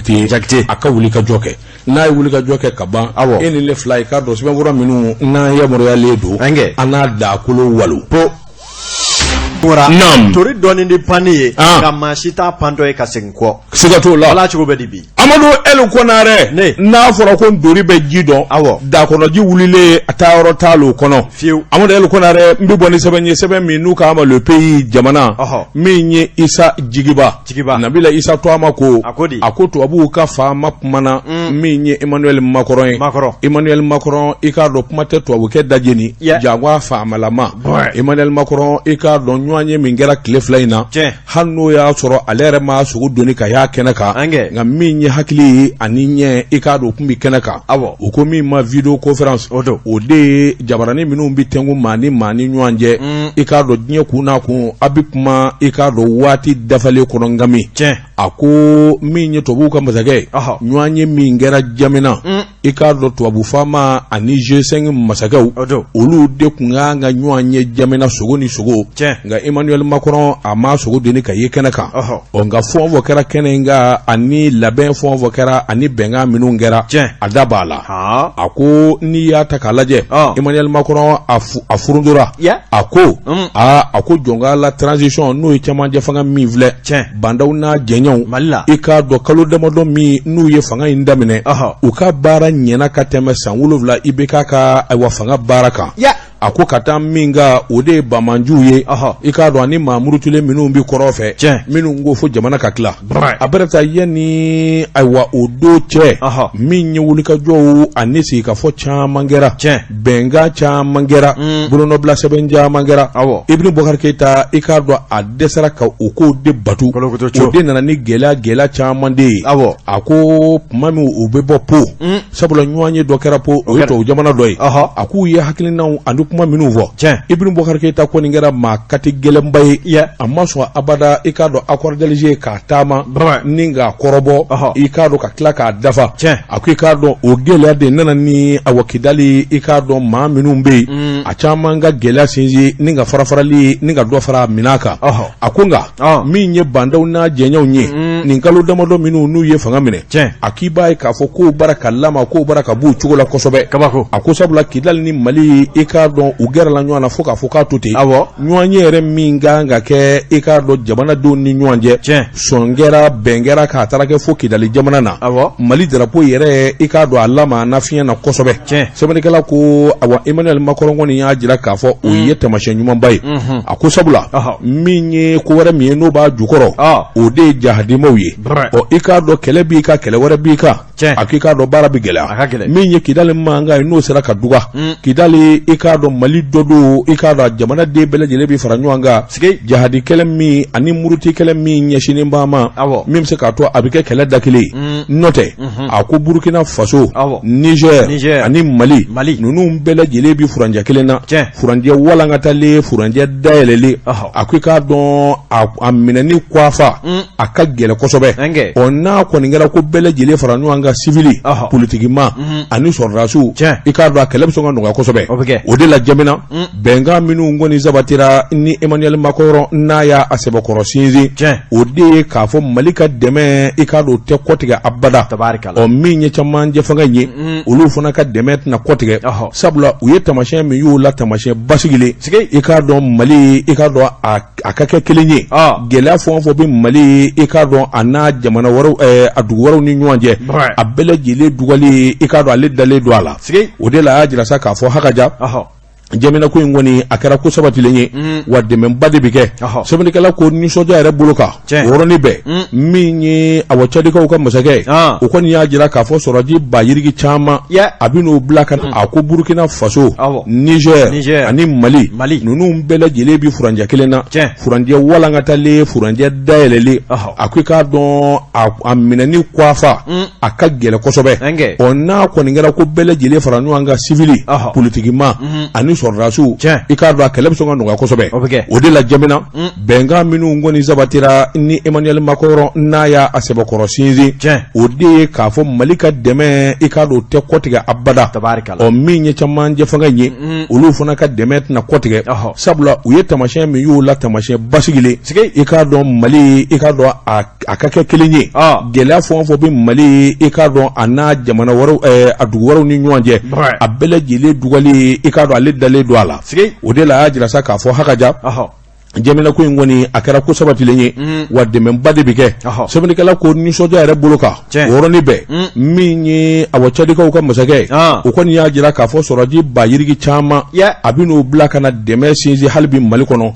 Jakite Jakite a ka wuli ka jɔ kɛ n'a ye wuli ka jɔ kɛ ka ban Awɔ. E ni ne fila, i k'a dɔn sɛbɛnfura minnu n'an yamaruyalen don, Ɛnkɛ. an n'a dakolo walo. Po bɔra. Naam. Tori dɔɔni di panni ye. Ah. Nka maa si t'a pantɔ ye ka segin kɔ. Siga t'o la. Ala cogo bɛ di bi? Amadu El Konarɛ. Ne. N'a fɔra ko ntori bɛ ji dɔn, Awɔ. dakɔnɔji wulilen, a taa yɔrɔ t'a l'o kɔnɔ. Fiyewu. Amadu El Konarɛ, n bɛ bɔ ni sɛbɛn ye, sɛbɛn min n'u k'a ma Le Pays, jamana. Ɔhɔ. Min ye Isa Jigiba. Jigiba. Nabila Isa Tɔgɔma ko. A ko di? A ko tubabuw ka faama kumana. Min ye Emmanuel Macron ye. Macron. Emmanuel Macron, i k'a dɔn kuma tɛ tubabukɛ da jeni. Yeah. Jango a faamalama. Ouais. Emmanuel Macron, i k'a dɔn ɲɔgɔn ye min kɛra tile 2 in na. Tiɲɛ. Hali n'o y'a sɔrɔ ale yɛrɛ ma sogo doni ka y'a kɛnɛ kan. Ankɛ. Nka min ye hakili ye ani ɲɛ, i k'a dɔn o tun bɛ kɛnɛ kan. Awɔ. U ko min ma vidéo conférence. O don. O de ye jabaranin minnu bɛ tɛnku maa ni maa ni ɲɔgɔn cɛ. I k'a dɔn diɲɛ kun n'a kun, a bɛ kuma, i k'a dɔn waati dafalen kɔnɔ ngami. Tiɲɛ. A ko min ye tubabuw ka masakɛ ye. Ɔhɔ. Ɲɔgɔn ye min kɛra Jamina. I k'a dɔn tubabu faama ani G5 masakɛw. O don. Olu de tun kan ka ɲɔgɔn ye Jamina, sogo ni sogo. Tiɲɛ. Nka Emmanuel Macron a ma sogo doni ka ye kɛnɛ kan. Ɔhɔ. Ɔ, nka fɛn o fɛn kɛra kɛnɛ in kan ani labɛn fɛn o fɛn kɛra ani bɛnkan minnu kɛra. Tiɲɛ. A da b'a la. Haa. A ko n'i y'a ta k'a lajɛ. Ɔ. Emmanuel Macron a furuntora. Yeah. A ko. Aa, a ko jɔn ka la transition, n'o ye cɛmancɛ fanga min filɛ. Tiɲɛ. Ba Ndaw n'a jɛɲɔgɔnw. Mali la. I k'a dɔn kalo damadɔ min n'u ye fanga in daminɛ. Ɔhɔ. U ka baara ɲɛna ka tɛmɛ san 7 IBK ka ayiwa fanga baara kan. Yeah. A ko ka taa min kan, o de ye banbaanciw ye. Ɔhɔ. I k'a dɔn ani maa murutilen minnu bɛ kɔrɔn fɛ. Tiɲɛ. Minnu ko fo jamana ka tila. Brɛ. A bɛrɛ taa yanni ayiwa o don cɛ. Ɔhɔ. Min ye wulikajɔw ani sigikafɔ caman kɛra. Tiɲɛ. Bɛnkan caman kɛra. Bolonɔbila sɛbɛn caman kɛra. Awɔ. Ibini Bɔkari Keyita, i k'a dɔn a dɛsɛra ka o kow de batu. Kolokoto co. O de nana ni gɛlɛya gɛlɛya caman de ye. Awɔ. A ko tuma min u bɛ bɔ Po. Sabula ɲɔgɔn ye dɔ kɛra Po, o ye kɛra. tubabu jamana dɔ ye. Ɔhɔ. A k'u ye hakilinaw ani kuma minnu fɔ. Tiɲɛ. Ibini Bɔkari Keyita kɔni kɛra maa kati gɛlɛnba ye. Yeah. A ma sɔn abada, i k'a dɔn accord d'Alger k'a taama. Brɛ. Ni k'a kɔrɔbɔ. Ɔhɔ. I k'a dɔn ka tila k'a dafa. Tiɲɛ. A ko i k'a dɔn o gɛlɛya de nana ni awa Kidali, i k'a dɔn maa minnu bɛ yen, a caman ka gɛlɛya sinsin ni ka farafarali ni ka dɔ fara minɛn kan. Ɔhɔ. A ko nka Ɔn. min ye Ba Ndaw n'a jɛɲɔgɔnw ye nin kalo damadɔ minnu n'u ye fanga minɛ. Tiɲɛ. A k'i b'a ye k'a fɔ k'o bara ka lama, k'o bara ka b'u cogo la kosɛbɛ. Kabako. A ko sabula Kidali ni Mali, i k'a dɔn u gɛrɛla ɲɔgɔn na fo k'a fɔ k'a to ten. Awɔ. Ɲɔgɔn ye yɛrɛ min kan ka kɛ, i k'a dɔn jamanadenw ni ɲɔgɔn cɛ. Tiɲɛ. Sɔn kɛra, bɛn kɛra k'a taara kɛ fo Kidali jamana na. Awɔ. Mali drapeau yɛrɛ, i k'a dɔn a lama fiɲɛ na kosɛbɛ. Tiɲɛ. Sɛbɛnnikɛla ko awa Emmanuel Macron kɔni y'a jira k'a fɔ o ye taamasiyɛn ɲumanba ye. A ko sabula Ɔhɔ. min ye ko wɛrɛ min ye n'o b'a jukɔrɔ, Ɔ. o de ye jahadimaw ye. Brɛ. Ɔ, i k'a dɔn kɛlɛ b'i kan, kɛlɛ wɛrɛ b'i kan. Tiɲɛ. A k'i k'a dɔn baara bɛ gɛlɛya. A ka gɛlɛn. Min ye Kidali mankan ye n'o sera ka duga. Kidali, i k'a dɔn Mali dɔ don, i k'a dɔn a jamanaden bɛɛ lajɛlen bɛ fara ɲɔgɔn kan. Sigi. Jahadi kɛlɛ min ani muruti kɛlɛ min ɲɛsinnen b'a ma. Awɔ. Min bɛ se k'a to a bɛ kɛ kɛlɛ da kelen ye. N'o tɛ, a ko Burukina Faso, Awɔ. Niger, Niger. ani Mali, Mali. ninnu bɛɛ lajɛlen bɛ furancɛ kelen na. Tiɲɛ. Furancɛ walankatalen, furancɛ dayɛlɛlen. Ɔhɔ. A ko i k'a dɔn a minɛni kuwafa, a ka gɛlɛn kosɛbɛ. Ɛnkɛ. Ɔ, n'a kɔni kɛra ko bɛɛ lajɛlen fara ɲɔgɔn kan, sivili, Ɔhɔ. politikima ani sɔrɔdasiw, Tiɲɛ. i k'a dɔn a kɛlɛ bɛ sɔn ka nɔgɔya kosɛbɛ. O bɛ kɛ. O de la Jamina, bɛnkan minnu kɔni sabatira ni Emmanuel Macron n'a y'a sɛbɛkɔrɔ sinsin, Tiɲɛ. o de ye k'a fɔ Mali ka dɛmɛ, i k'a dɔn o tɛ kɔtigɛ abada. Tabarikala. Ɔ, min ye cɛmancɛ fanga ye, olu fana ka dɛmɛ tɛna kɔtigɛ. Ɔhɔ. Sabula u ye taamasiyɛn min y'o la, taamasiyɛn basigilen. Sigi. I k'a dɔn Mali, i k'a dɔn a ka kɛ kelen ye. Ɔ. Gɛlɛya fɛn o fɛn bɛ Mali, i k'a dɔn a n'a jamana wɛrɛw, a dugu wɛrɛw ni ɲɔgɔn cɛ, Brɛ. a bɛɛ lajɛlen dugalen, i k'a dɔn ale dalen don a la. Sigi. O de la a y'a jira sa k'a fɔ hakaja. Ɔhɔ. Jamina ko in kɔni a kɛra ko sabatilen ye, wa dɛmɛba de bɛ kɛ. Ɔhɔ. Sɛbɛnnikɛla ko nisɔndiya yɛrɛ bolo kan. Tiɲɛ. O yɔrɔnin bɛɛ, min ye awa Cadikaw ka masakɛ ye, Ah. o kɔni y'a jira k'a fɔ sɔrɔdasi ba yiriki caman, Yeah. a bɛ n'o bila ka na. A ko Burukina Faso, Awɔ. Niger, Niger. ani Mali, Mali. ninnu bɛɛ lajɛlen bɛ furancɛ kelen na. Tiɲɛ. Furancɛ walankatalen, furancɛ dayɛlɛlen. Ɔhɔ. A ko i k'a dɔn a minɛni kuwafa, a ka gɛlɛn kosɛbɛ. Ɛnkɛ. Ɔ, n'a kɔni kɛra ko bɛɛ lajɛlen fara ɲɔgɔn kan, sivili, Ɔhɔ. politikima ani sɔrɔdasiw i k'a dɔn a kɛlɛ bɛ sɔn ka nɔgɔya kosɛbɛ o de la Jamina bɛnkan minnu kɔni sabatira ni Emmanuel Macron n'a y'a sɛbɛkɔrɔ sinsin o de ye k'a fɔ Mali ka dɛmɛ i k'a dɔn o tɛ kɔtigɛ abada ɔ min ye cɛmancɛ fanga ye olu fana ka dɛmɛ tɛna kɔtigɛ sabula u ye taamasiyɛn min y'o la taamasiyɛn basigilen i k'a dɔn Mali i k'a dɔn a ka kɛ kelen ye gɛlɛya fɛn o fɛn bɛ Mali i k'a dɔn a n'a jamana wɛrɛw a dugu wɛrɛw ni ɲɔgɔn cɛ a bɛɛ lajɛlen dugali i k'a dɔn ale dalen don a la o de la a y'a jira sa k'a fɔ hakaja Jamina ko in kɔni a kɛra ko sabatilen ye wa dɛmɛba de bɛ kɛ sɛbɛnnikɛla ko nisɔndiya yɛrɛ bolo kan o yɔrɔnin bɛɛ min ye awa cadikaw ka masakɛ o kɔni y'a jira k'a fɔ sɔrɔdasi ba yiriki caman a bɛn'o bila ka na dɛmɛ sinsin hali bi Mali kɔnɔ.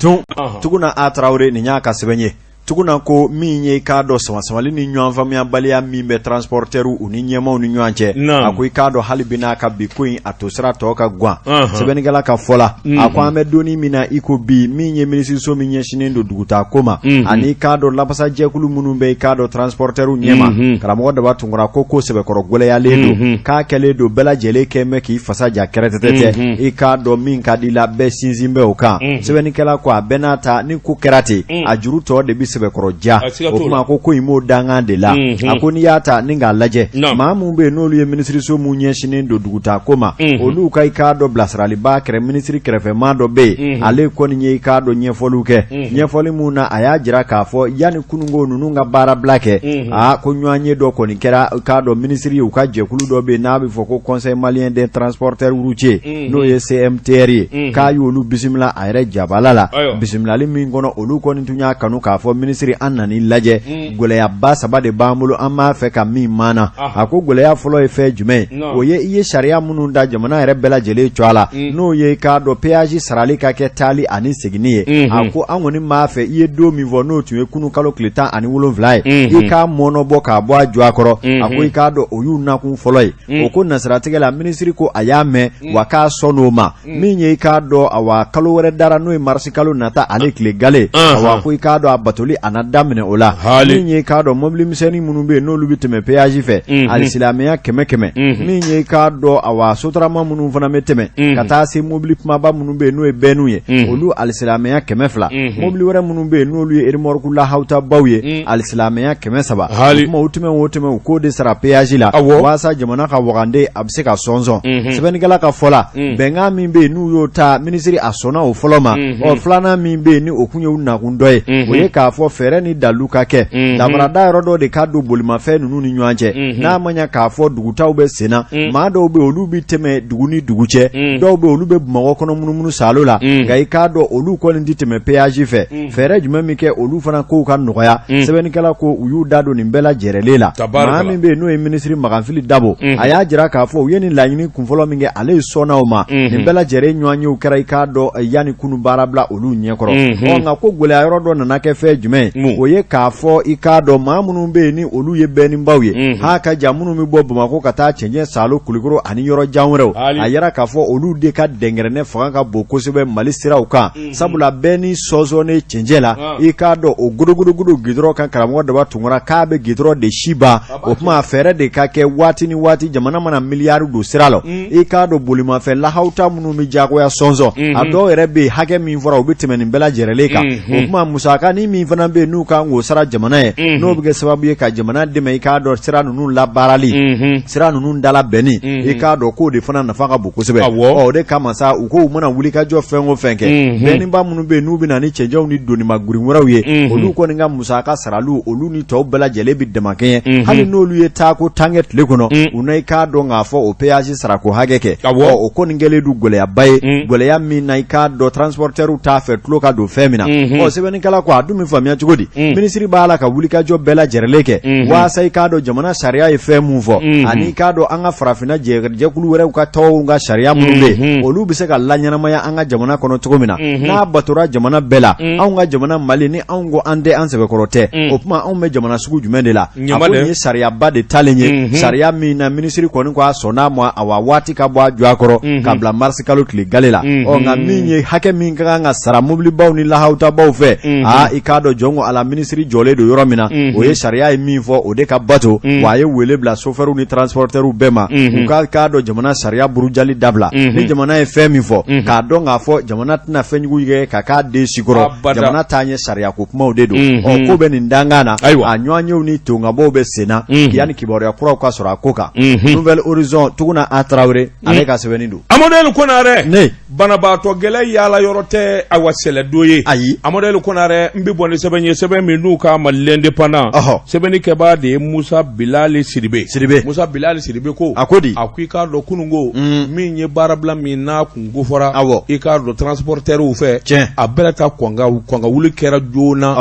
Tuguna A Tarawele nin y'a ka sɛbɛn ye. Tuguna ko min ye i k'a dɔn samasamali ni ɲɔgɔn faamuyabaliya min bɛ transporteurs u ni ɲɛmaaw ni ɲɔgɔn cɛ, a ko i k'a dɔn hali bi n'a ka bi ko in a to sira tɔ ka gan, sɛbɛnnikɛla ka fɔ la, a ko an bɛ donni min na i ko bi min ye minisiriso min ɲɛsinnen don dugutaa ko ma, ani i k'a dɔn lafasajɛkulu minnu bɛ i k'a dɔn transporteurs ɲɛma, karamɔgɔ Daba Tunkara ko ko sɛbɛkɔrɔ gɛlɛyalen don, k'a kɛlen don bɛɛ lajɛlen kɛlen bɛ k'i fasa ja kɛrɛtɛtɛ, i k'a dɔn min ka di la bɛɛ sinsin bɛ o kan, sɛbɛnnikɛla ko a bɛɛ n'a ta ni ko kɛra ten a juru tɔ de bɛ sɛbɛkɔrɔ ja o tuma ko ko in b'o dankan de la a ko n'i y'a ta ni k'a lajɛ maa minnu bɛ yen n'olu ye minisiriso min ɲɛsinnen don dugutaa ko ma olu ka i k'a dɔn bilasiraliba kɛrɛ minisiri kɛrɛfɛmaa dɔ bɛ yen ale kɔni ye i k'a dɔn ɲɛfɔliw kɛ ɲɛfɔli min na a y'a jira k'a fɔ yanni kununko ninnu ka baarabila kɛ aa ko ɲɔgɔnye dɔ kɔni kɛra i k'a dɔn minisiri ye u ka jɛkulu dɔ bɛ yen n'a bɛ fɔ ko conseil malien des transporteurs routiers n'o ye CMTR ye k'a y'olu bisimila a yɛrɛ jabala la bisimilali min kɔnɔ olu kɔni tun y'a kanu k'a fɔ minisiri an nan'i lajɛ gɛlɛyaba saba de b'an bolo an b'a fɛ ka min maana a ko gɛlɛya fɔlɔ ye fɛn jumɛn ye o ye i ye sariya minnu da jamana yɛrɛ bɛɛ lajɛlen cogoya la n'o ye k'a dɔn péage sarali ka kɛ taali ani seginni ye a ko an kɔni b'a fɛ i ye don min fɔ n'o tun ye kunun kalo tile 17 ye i k'a mɔnɔbɔ k'a bɔ a jɔ kɔrɔ a ko i k'a dɔn o y'u nakun fɔlɔ ye o ko nasiratigɛ la minisiri ko a y'a mɛn wa k'a sɔnn'o ma min ye i k'a dɔn awa kalo wɛrɛ dara n'o ye marisi kalo nata ale tile gale awa ko i k'a dɔn a batoli a na daminɛ o la min ye i k'a dɔn mobili misɛnnin minnu bɛ yen n'olu bɛ tɛmɛ péage fɛ alisilamɛya kɛmɛ kɛmɛ min ye i k'a dɔn awa sotarama minnu fana bɛ tɛmɛ ka taa se mobili kumaba minnu bɛ yen n'o ye bɛniw ye olu alisilamɛya 200 mobili wɛrɛ minnu bɛ yen n'olu ye remorque lahawutabaw ye alisilamɛya 300 o tuma u tɛmɛ o tɛmɛ u k'o de sara péage la walasa jamana ka wagande a bɛ se ka sɔnsɔn sɛbɛnnikɛla ka fɔ la bɛnkan min bɛ yen n'u y'o ta minisiri a sɔnna o fɔlɔ ma ɔ filanan min bɛ yen ni o kun ye u nakun dɔ ye o ye k'a fɔ fɛɛrɛ ni dalu ka kɛ danfarada yɔrɔ dɔ de ka don bolimafɛn ninnu ni ɲɔgɔn cɛ n'a ma ɲɛ k'a fɔ dugutaw bɛ senna maa dɔw bɛ olu bɛ tɛmɛ dugu ni dugu cɛ dɔw bɛ olu bɛ bamakɔ kɔnɔ munumunu saalo la nka i k'a dɔn olu kɔni tɛ tɛmɛ péage fɛ fɛɛrɛ jumɛn bɛ kɛ olu fana kow ka nɔgɔya sɛbɛnnikɛla ko u y'u da don nin bɛɛ lajɛrɛlen la maa min bɛ yen n'o ye minisiri Maganfili Dabo a y'a jira k'a fɔ u ye nin laɲini kunfɔlɔ min kɛ ale sɔnna o ma nin bɛɛ lajɛlen ɲɔgɔnyew kɛra i k'a dɔn yanni kunun baarabila olu ɲɛkɔrɔ ɔ nka ko gɛlɛya yɔrɔ dɔ nana kɛ fɛn jumɛn ye o ye k'a fɔ i k'a dɔn maa minnu bɛ yen ni olu ye bɛnibaw ye ha ka ja minnu bɛ bɔ Bamakɔ ka taa cɛncɛn saalo Kulukɔrɔ ani yɔrɔ jan wɛrɛw a yira k'a fɔ olu de ka dɛnkɛrɛnnɛ fanga ka bon kosɛbɛ Mali siraw kan sabula bɛni sɔnsɔnnen cɛncɛn la i k'a dɔn o godogodogodo gidɔrɔn kan karamɔgɔ Daba Tunkara k'a bɛ gidɔrɔn de si ban o tuma fɛɛrɛ de ka kɛ waati ni waati jamana mana miliyari don sira la i k'a dɔn bolimafɛn lahawuta minnu bɛ jagoya sɔnsɔn a dɔw yɛrɛ bɛ yen hakɛ min fɔra u bɛ tɛmɛ nin bɛɛ lajɛrɛlen kan o tuma musaka ni min fana bɛ yen n'u kan k'o sara jamana ye n'o bɛ kɛ sababu ye ka jamana dɛmɛ i k'a dɔn sira ninnu labaarali sira ninnu dalabɛnni i k'a dɔn k'o de fana nafa ka bon kosɛbɛ o de kama sa u ko u mana wulikajɔ fɛn o fɛn kɛ bɛniba minnu bɛ yen n'u bɛ na ni cɛncɛnw ni donima girin wɛrɛw ye olu kɔni ka musaka saraliw olu ni tɔw bɛɛ lajɛlen bɛ damakɛɲɛ hali n'olu ye taako tan kɛ tile kɔnɔ u na i k'a dɔn k'a fɔ o péage sarako hakɛ kɛ o kɔni kɛlen don gɛlɛyaba ye gɛlɛya min na i k'a dɔn transporteurs t'a fɛ tulo ka don fɛn min na ɔ sɛbɛnnikɛla ko a dun bɛ faamuya cogo di minisiri b'a la ka wulikajɔ bɛɛ lajɛrɛlen kɛ waasa i k'a dɔn jamana sariya ye fɛn mun fɔ ani i k'a dɔn an ka farafinna jɛkulu wɛrɛw ka tɔnw ka sariya minnu bɛ yen olu bɛ se ka laɲɛnamaya an ka jamana kɔnɔ cogo min na n'a batora jamana bɛɛ la anw ka jamana Mali ni anw ko an tɛ an sɛbɛkɔrɔ tɛ o tuma anw bɛ jamana sugu jumɛn de la a ko nin ye sariyaba de talen ye sariya min na minisiri kɔni ko a sɔnn'a ma awa waati ka bɔ a jɔ a kɔrɔ ka bila marisi kalo tile gale la ɔ nka min ye hakɛ min ka kan ka sara mobilibaw ni lahawutabaw fɛ aa i k'a dɔn jɔn ko Ala minisiri jɔlen don yɔrɔ min na, o ye sariya ye min fɔ, o de ka bato. Wa a ye wele bila sofɛriw ni transportɛriw bɛɛ ma, u ka k'a dɔn jamana sariya burujali dabila. Ni jamana ye fɛn min fɔ, k'a dɔn k'a fɔ jamana tɛna fɛnjugu kɛ ka k'a den si kɔrɔ. Jamana taa ɲɛ sariya ko kumaw de don. Ɔ, ko bɛ nin dankan na, a ɲɔgɔnyew ni tonkabɔw bɛ sen na yanni kibaruya kuraw ka sɔrɔ a ko kan. Nouvel Horizon, Tuguna A Tarawele, ale ka sɛbɛnni don. Amadu El Konarɛ, ne banabaatɔ gɛlɛn yaala yɔrɔ tɛ awa sɛlɛdo ye. Ayi. Amadu El Konarɛ, n bɛ bɔ ni sɛbɛn ye, sɛbɛn min n'u k'a ma L'Indépendant. Sɛbɛnni kɛbaa de ye Musa Bilali Sidibe. Sidibe. Musa Bilali Sidibe ko a ko di? A ko i k'a dɔn kununko min ye baarabila min n'a kun kofɔra, i k'a dɔn transportɛriw fɛ, a bɛɛ ta kɔn ka wuli kɛra joona,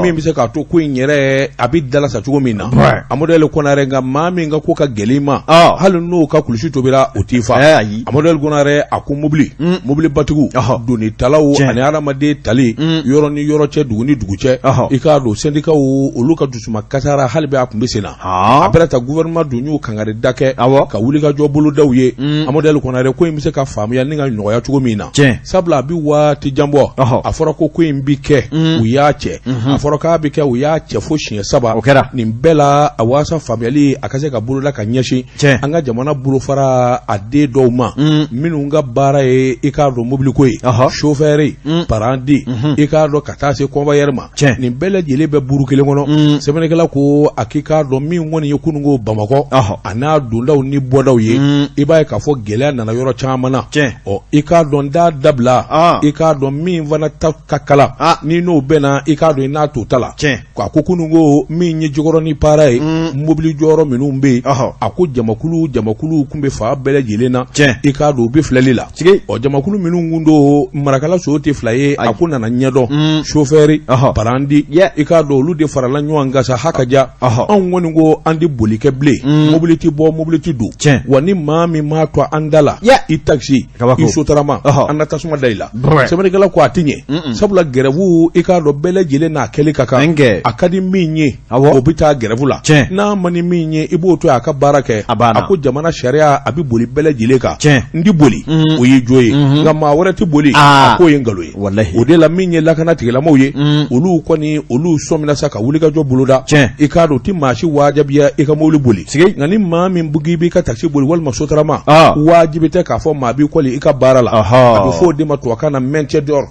min bɛ se k'a to ko in yɛrɛ a bɛ dalasa cogo min na. Amadu El Konarɛ, nka maa min ka ko ka gɛlɛn i ma, hali n'o ka kulusi tobira, o t'i fa. Amadu El Konarɛ, a ko mobili mobilibatigiw, donitalaw ani hadamaden tali yɔrɔ ni yɔrɔ cɛ, dugu ni dugu cɛ, i k'a dɔn sɛndikaw olu ka dusuma kasara hali bi a tun bɛ sen na. A bɛna ta gouvernement dun y'u kangari da kɛ ka wulikajɔ boloda u ye. Amadu El Konarɛ, ko in bɛ se ka faamuya ni ka nɔgɔya cogo min na, sabula a bɛ waati jan bɔ, a fɔra ko in bɛ kɛ, u y'a cɛ. A fɔra k'a bɛ kɛ, u y'a cɛ fo siɲɛ saba. O kɛra. Nin bɛɛ la, a waasa faamuyali a ka se ka boloda ka ɲɛsin an ka jamana bolofara a den dɔw ma, minnu ka baara ye i k'a dɔn mobiliko ye, chauffeur, apprenti, i k'a dɔn ka taa se convoyeur ma. Nin bɛɛ lajɛlen bɛ buru kelen kɔnɔ. Sɛbɛnnikɛla ko a k'i k'a dɔn min kɔni ye kununko Bamakɔ a n'a dondaw ni bɔdaw ye, i b'a ye k'a fɔ gɛlɛya nana yɔrɔ caman na. Ɔ, i k'a dɔn da dabila, i k'a dɔn min fana ta ka kala ni n'o bɛnna, i k'a dɔn i n'a t'o ta la. A ko kununko min ye Jikɔrɔni para ye, mobili jɔyɔrɔ minnu bɛ yen, a ko jamakulu jamakulu tun bɛ fan bɛɛ lajɛlen na, i k'a dɔn u bɛ filɛli la. Ɔ, jamakulu minnu kun don, marakala so tɛ fila ye, a ko nana ɲɛdɔn, chauffeur, apprenti, i k'a dɔn olu de farala ɲɔgɔn kan sa. Ha ka ja, anw kɔni ko an tɛ boli kɛ bilen, mobili tɛ bɔ, mobili tɛ don. Wa ni maa min m'a to an da la, i takisi, i sotarama, an na tasuma da i la. Sɛbɛnnikɛla ko a tɛ ɲɛ, sabula gɛrɛfu, i k'a dɔn bɛɛ lajɛlen n'a kɛli ka kan. A ka di min ye, o bɛ taa gɛrɛfu la. N'a man di min ye, i b'o to a ka baara kɛ. A ko jamana sariya a bɛ boli bɛɛ lajɛlen kan. N tɛ boli, o y'i jo ye, nka maa wɛrɛ tɛ boli, a k'o ye nkalon ye. O de la, min ye lakana tigilamaw ye, olu kɔni olu sɔmina sa ka wulikajɔ boloda. I k'a dɔn u tɛ maa si wajibiya i ka mobili boli, nka ni maa min k'i b'i ka takisi boli walima sotarama, wajibi tɛ k'a fɔ maa b'i kɔli i ka baara la. A bɛ fɔ o de ma tubabukan na maintien d'ordre.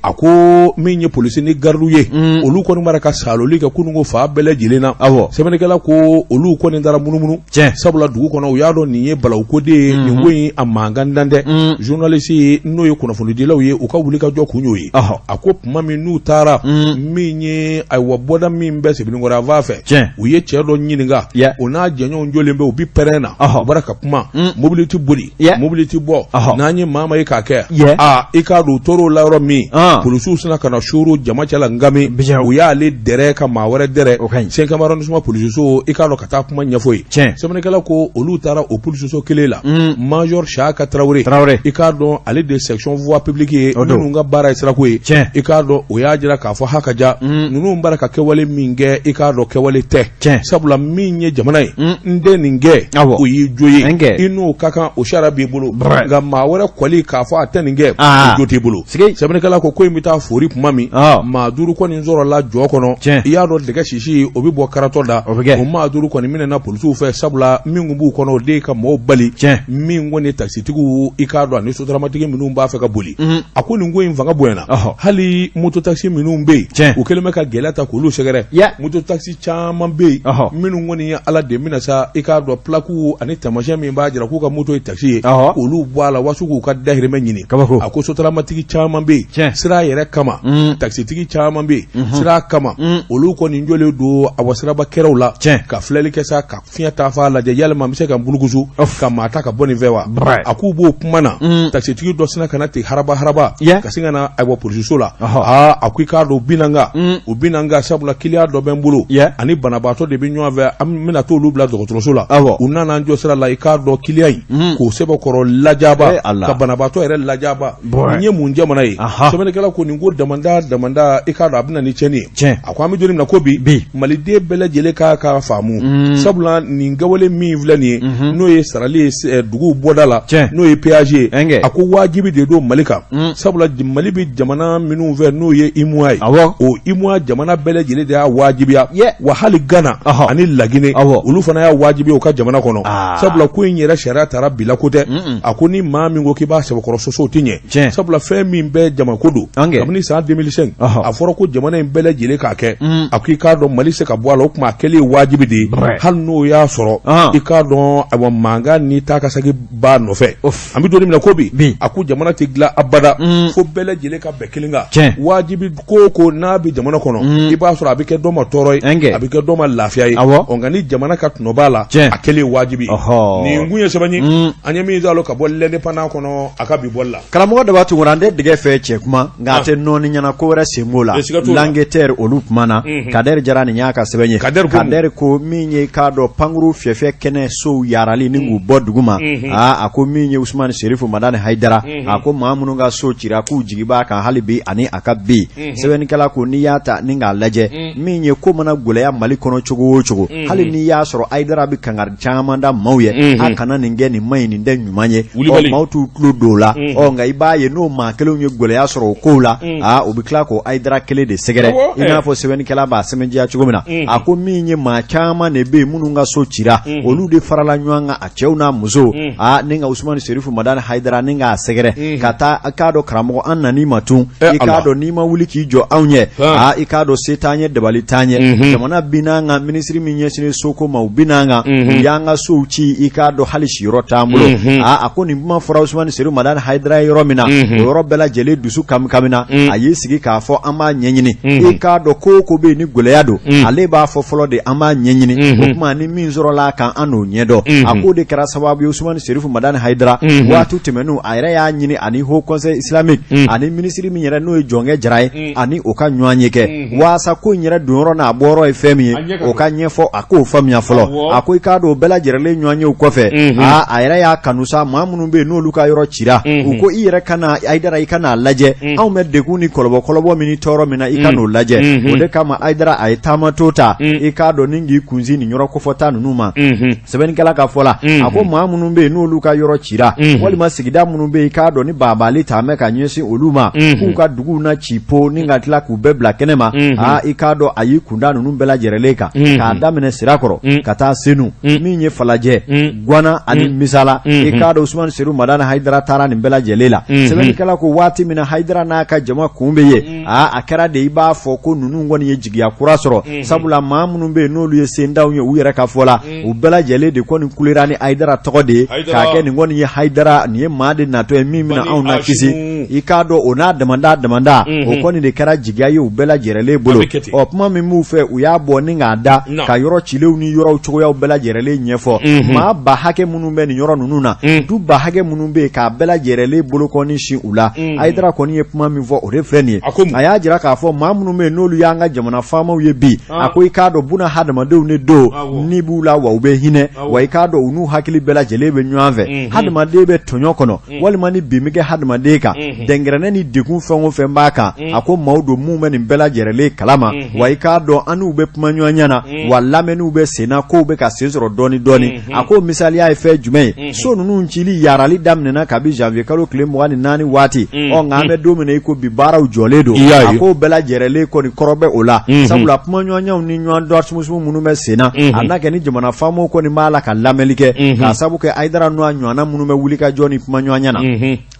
A ko min ye polisi ni garidiw ye, olu kɔni b'a la ka saaloli kɛ kununko fan bɛɛ lajɛlen na. Sɛbɛnnikɛla ko olu kɔni taara munumunu, sabula dugu kɔnɔ u y'a dɔn nin ye balawu ko de ye, nin ko in a mankan dan tɛ. Journaliste, n'o ye kunnafonidilaw ye, u ka wulikajɔ kun y'o ye. A ko tuma min n'u taara, min ye ayiwa bɔda min bɛ Sebeninkɔrɔ yanfan fɛ, u ye cɛ dɔ ɲininka, o n'a jɛɲɔgɔn jɔlen bɛ, u bɛ pɛrɛn na, u bɔra ka kuma, mobili tɛ boli, mobili tɛ bɔ, n'an ye maa ma ye k'a kɛ. Aa, i k'a dɔn u tor'o la yɔrɔ min, polisiw sinna ka na suuru jama cɛ la ngami, u y'ale dɛrɛ ka maa wɛrɛ dɛrɛ cinquième arrondissement polisiso, i k'a dɔn ka taa kuma ɲɛfɔ yen. Sɛbɛnnikɛla ko olu taara o polisiso kelen la, major Saka Tarawele, i k'a dɔn ale de section voie publique ye, minnu ka baara ye sirako ye. I k'a dɔn o y'a jira k'a fɔ ha ka ja, ninnu b'a la ka kɛwale min kɛ, i k'a dɔn kɛwale tɛ, sabula min ye jamana ye, n tɛ nin kɛ, o y'i jo ye, i n'o ka kan, o sariya b'i bolo, nka maa wɛrɛ kɔli k'a fɔ a tɛ nin kɛ, o jo t'i bolo. Sɛbɛnnikɛla ko ko in bɛ taa fori tuma min, maa duuru kɔni sɔrɔla jɔ kɔnɔ. I y'a dɔn dɛgɛ sisi o bɛ bɔ karatɔ da. O maa duuru kɔni minɛna polisiw fɛ, sabula min tun b'u kɔnɔ, o de ye ka mɔgɔw bali, min kɔni takisitigiw, i k'a dɔn ani sotaramatigi minnu b'a fɛ ka boli. A ko nin ko in fanga bonyana, hali mototakisi minnu bɛ yen, u kɛlen bɛ ka gɛlɛya ta k'olu sɛgɛrɛ. Mototakisi caman bɛ yen minnu kɔni ye Ala de minɛ sa, i k'a dɔn plaque ani taamasiyɛn min b'a jira k'u ka moto ye takisi ye, k'olu bɔ a la waso k'u ka dahirimɛ ɲini. A ko sotaramatigi caman bɛ yen sira yɛrɛ kama, takisitigi caman bɛ yen sira kama, olu kɔni jɔlen don awa siraba kɛrɛw la ka filɛli kɛ sa, ka fiɲɛ taafan lajɛ, yalima n bɛ se ka n bulukusu ka maa ta ka bɔ nin fɛ wa? A k'u b'o kuma na, takisitigi dɔ sinna ka na ten haraba haraba ka sin ka na ayiwa polisiso la. Aa, a ko i k'a dɔn u binna n kan, u binna n kan, sabula kiliyan dɔ bɛ n bolo ani banabaatɔ de bɛ ɲɔgɔn fɛ, an bɛna t'olu bila dɔgɔtɔrɔso la. U nana n jɔ sira la, i k'a dɔn kiliyan in k'o sɛbɛkɔrɔ lajaba, ka banabaatɔ yɛrɛ lajaba. Nin ye mun jamana ye? Sɛbɛnnikɛla ko nin ko damanda damanda, i k'a dɔn a bɛ na ni tiɲɛni ye. A ko an bɛ don min na ko bi, maliden bɛɛ lajɛlen k'a ka faamu, sabula nin kɛwale min filɛ nin ye, n'o ye sarali ye duguw bɔda la, n'o ye péage ye, a ko wajibi de don Mali kan sabula Mali bɛ jamana minnu fɛ n'o ye UEMOA ye o UEMOA jamana bɛɛ lajɛlen de y'a wajibiya wa hali Gana ani Laginɛ olu fana y'a wajibiya u ka jamana kɔnɔ sabula ko in yɛrɛ sariya taara bila ko tɛ a ko ni maa min ko k'i b'a sɛbɛkɔrɔ sɔsɔ o tɛ ɲɛ sabula fɛn min bɛ jama ko don kabini san 2005 a fɔra ko jamana in bɛɛ lajɛlen k'a kɛ a ko i k'a dɔn Mali se ka bɔ a la o tuma a kɛlen ye wajibi de ye hali n'o y'a sɔrɔ i k'a dɔn ayiwa mankan ni taa ka segin b'a nɔfɛ an bɛ don min na ko bi a ko jamana tɛ dilan abada fo bɛɛ lajɛlen ka bɛn kelen kan wajibi ko ko n'a bɛ jamana kɔnɔ i b'a sɔrɔ a bɛ kɛ dɔ ma tɔɔrɔ ye a bɛ kɛ dɔ ma lafiya ye nka ni jamana ka tɔnɔ b'a la a kɛlen wajibi nin kun ye sɛbɛn ye an ye min zalo ka bɔ l'Indépendant kɔnɔ a ka bi bɔli la karamɔgɔ Daba Tunkara an tɛ dɛgɛ fɛ cɛ kuma nka a tɛ nɔɔni ɲɛna ko wɛrɛ sen b'o la L'Enquêteur olu kuma na Kader Jara nin y'a ka sɛbɛn ye Kader ko min ye k'a dɔn pankuru fiyɛfiyɛ kɛnɛ sow yarali ni k'u bɔ dugu ma aa a ko min ye Usumani Serifu Madani Hayidara a ko maa minnu ka so cira k'u jigi b'a kan hali bi ani a ka bi sɛbɛnnikɛla ko n'i y'a ta ni k'a lajɛ min ye ko mana gɛlɛya Mali kɔnɔ cogo o cogo hali n'i y'a sɔrɔ Hayidara bɛ kangari caman da maaw ye a kana nin kɛ nin man ɲi nin tɛ ɲuman ye ɔ maaw t'u tulo don o la ɔ nka i b'a ye n'o maa kelenw ye gɛlɛya sɔrɔ o kow la aa u bɛ tila k'o Hayidara kelen de sɛgɛrɛ i n'a fɔ sɛbɛnnikɛla b'a sɛmɛntiya cogo min na a ko min ye maa caman de bɛ yen minnu ka so cira olu de farala ɲɔgɔn kan a cɛw n'a musow aa ni ka Usumani Serifu Madani Hayidara ni k'a sɛgɛrɛ ka taa i k'a dɔn karamɔgɔ an nan'i ma tun i k'a dɔn n'i ma wuli k'i jɔ anw ɲɛ aa i k'a dɔn se t'an ye dabali t'an ye jamana binna an kan minisiri min ɲɛsinnen soko ma u binna an kan u y'an ka sow ci i k'a dɔn hali siyɔrɔ t'an bolo aa a ko nin kuma fɔra Usumani Serifu Madani Hayidara ye yɔrɔ min na o yɔrɔ bɛɛ lajɛlen dusu kamikamina a y'i sigi k'a fɔ an b'a ɲɛɲini i k'a dɔn ko o ko bɛ yen ni gɛlɛya don ale b'a fɔ fɔlɔ de an b'a ɲɛɲini o tuma ni min sɔrɔla a kan an n'o ɲɛdɔn a k'o de kɛra sababu ye Usumani Serifu Madani Hayidara waati tɛmɛnenw a yɛrɛ y'a ɲini ani Haut Conseil islamique ani minisiri min yɛrɛ n'o ye Jɔnkɛ Jara ye ani o ka ɲɔgɔn ye kɛ waasa ko in yɛrɛ donyɔrɔ n'a bɔyɔrɔ ye fɛn min ye o ka ɲɛfɔ a k'o faamuya fɔlɔ a ko i k'a dɔn o bɛɛ lajɛlen ɲɔgɔn yew kɔfɛ aa a yɛrɛ y'a kanu sa maa minnu bɛ yen n'olu ka yɔrɔ cira u ko i yɛrɛ ka na Hayidara i ka n'a lajɛ anw bɛ degun ni kɔlɔbɔkɔlɔbɔ min ni tɔɔrɔ min na i ka n'o lajɛ o de kama Hayidara a ye taamato ta i k'a dɔn ni k'i kunsin nin yɔrɔ kofɔta ninnu ma sɛbɛnnikɛla ka fɔ la a ko maa minnu bɛ yen n'olu ka yɔrɔ cira walima sigida minnu bɛ yen i k'a dɔn ni baabaali taa bɛ ka ɲɛsin olu ma k'u ka duguw na ci po ni ka tila k'u bɛɛ bila kɛnɛ ma aa i k'a dɔn a y'i kunda ninnu bɛɛ lajɛlen kan k'a daminɛ Sirakɔrɔ ka taa Senu min ye Falajɛ Gwana ani Misala i k'a dɔn Usumani Serifu Madani Hayidara taara nin bɛɛ lajɛlen la sɛbɛnnikɛla ko waati min na Hayidara n'a ka jama kun bɛ yen aa a kɛra de i b'a fɔ ko ninnu kɔni ye jigiya kura sɔrɔ sabula maa minnu bɛ yen n'olu ye sentanw ye u yɛrɛ ka fɔ la u bɛɛ lajɛlen de kɔni kulera ni Hayidara tɔgɔ de ye k'a kɛ nin kɔni ye Hayidara nin ye maa de natɔ ye min bɛna anw na kisi i k'a dɔn o n'a damada damada o kɔni de kɛra jigiya ye u bɛɛ lajɛlen bolo ɔ kuma min b'u fɛ u y'a bɔ ni k'a da ka yɔrɔ cilenw ni yɔrɔw cogoyaw bɛɛ lajɛlen ɲɛfɔ maa ba hakɛ minnu bɛ nin yɔrɔ ninnu na du ba hakɛ minnu bɛ yen k'a bɛɛ lajɛlen bolo kɔni sin u la Hayidara kɔni ye kuma min fɔ o de filɛ nin ye a y'a jira k'a fɔ maa minnu bɛ yen n'olu y'an ka jamana faamaw ye bi a ko i k'a dɔn buna hadamadenw de don ni b'u la wa u bɛ hinɛ wa i k'a dɔn u n'u hakili bɛɛ lajɛlen bɛ ɲɔgɔn fɛ hadamaden bɛ tɔɲɔ kɔnɔ walima ni bin bɛ kɛ hadamaden kan dɛnkɛrɛnnɛ ni degun fɛn o fɛn b'a kan a ko maaw don minnu bɛ nin bɛɛ lajɛlen kalama wa i k'a dɔn an n'u bɛ kuma ɲɔgɔnya na wa lamɛnniw bɛ sen na kow bɛ ka sen sɔrɔ dɔɔni dɔɔni a ko misaliya ye fɛn jumɛn ye so ninnu cili yarali daminɛna kabi janvier kalo tile 24 waati ɔ nka an bɛ don min na i ko bi baaraw jɔlen don a ko bɛɛ lajɛlen kɔni kɔrɔ bɛ o la sabula kumaɲɔgɔnyaw ni ɲɔgɔn dɔ sumusumu minnu bɛ sen na a n'a kɛ ni jamana faamaw kɔni b'a la ka lamɛnli kɛ k'a sabu kɛ Hayidara n'a ɲɔgɔnna minnu bɛ wuli ka jɔ ni kumaɲɔgɔnya na